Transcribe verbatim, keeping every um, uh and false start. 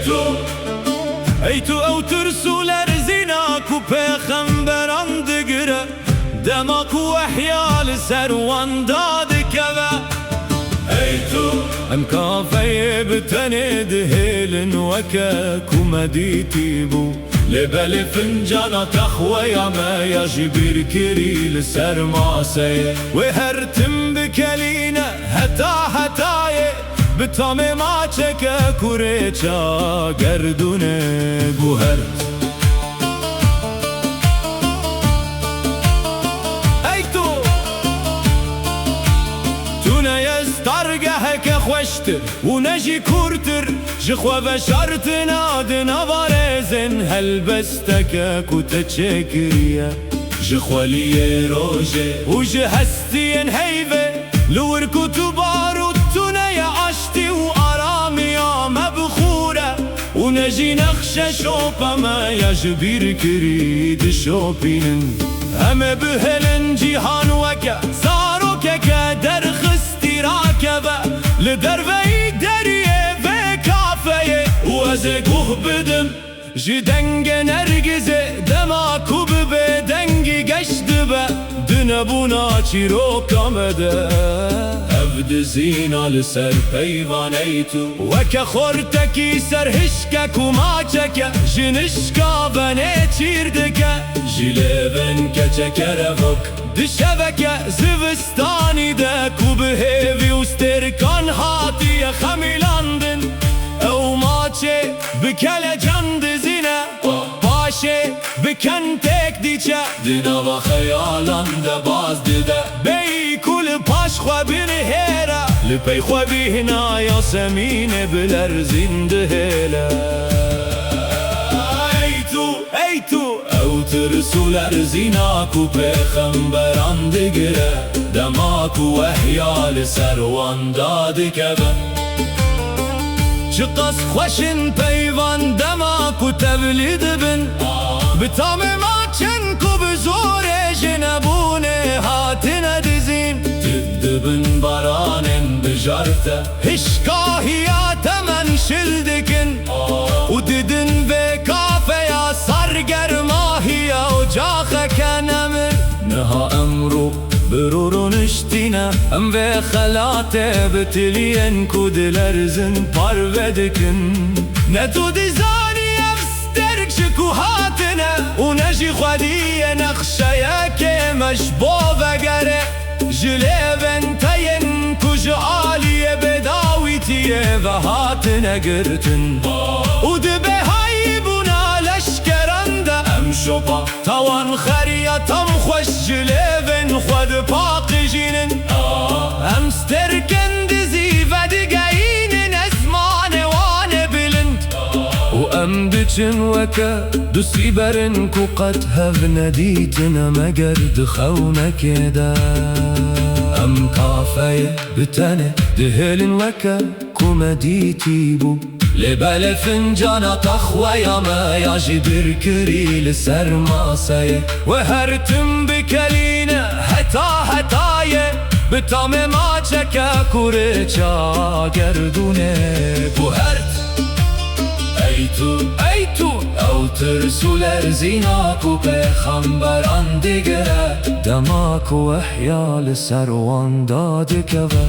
Tu, ey tu ew tirs û lerzîna ku pêxemberan digire, dema ku wehya li ser wan dadikeve. Ey tu, em kafeyê bi tenê dihêlin weke ku me dîtîbû. Lê belê fincana qehweya me ya ji bîrkirî li ser maseyê. Wê her tim bikelîne heta hetayê. Bi tamê maçeke ku rêça gerdûnê guhert. Ey tu! Tu ne ye stargeheke xweştir û ne jî kûrtir, ji xwe veşartina di nava rêzên helbesteke ku te çêkiriye. Ji xweliyê rojê û ji hestiyên heyvê, li wir ku tu barût, tu ne ye aştî û aramiya me bi xûr e û ne jî nexşe şopa me ya ji bîrkirî dişopînin. Em ê bihêlin cîhan weke zarokeke derxistî rakeve li derveyî deriyê vê kafeyê û ez ê guh bidim. Ji dengê nergizê dema ku bi bêdengî geş dibe, di nebûna çîroka me de. Ev dizîna li ser peyvaney tu. Weke xortekî ser hişke ku maçeke ji nişka venê çîr dike. Ji lêvên keçeke revok di şeveke zivistanî de ku bi hêvî û stêrkan hatiye xemîlandin. Ew maçê bi kelecan dizîne. Paşê bi kentêk dîçe di nava xeyalan de baz dide. Bêyî ku li paş xwe binihêre, li pey xwe bîhna Yasemînê bi lerzîn dihêle. Ey tu, ey tu! Ew tirs û lerzîna ku pêxemberan digire, dema ku wehya li ser wan dadikeve. Çiqas xweş in peyvan dema ku tevlî dibin, bi tamê maçin ku bi zorê ji nebûnê hatine dizîn. Dibin baranên bijarte, hişkahiya temen şil dikin û didin vê kafeya sargermahiya ocaxeke nemir. Niha emro bi rû rûniştîne, em vê xelatê bi tiliyên ku dilerzin parve dikin. Ne tu dizanî ev sterk ji ku hatine û ne jî xwedî yê nexşeyekê me ji bo vegere. Ji lêvên te yên ku ji aliyê bêdawîtiyê ve hatine girtin û di bêhayîbûna leşkeran de em şopa tawan xeriya tam xweş ji lêvên xwe dipaqijînin. Em stêrkên dizî vedigehînin ezmanê wan ê bilind. Û em diçin weke du sîberin ku qet hev nedîtine meger di xewnekê de. Em kafeyê bi tenê dihêlin weke ku me dîtîbû. Lê belê fincana qehweya me ya jî bîrkirî li ser maseyê. Wê her tim bikelîne heta hetayê. Bi tamê maçeke ku rêça gerdûnê guhert. Ey tu, ey tu! Ew tirs û lerzîna ku pêxemberan digire, dema ku wehya li ser wan dadikeve.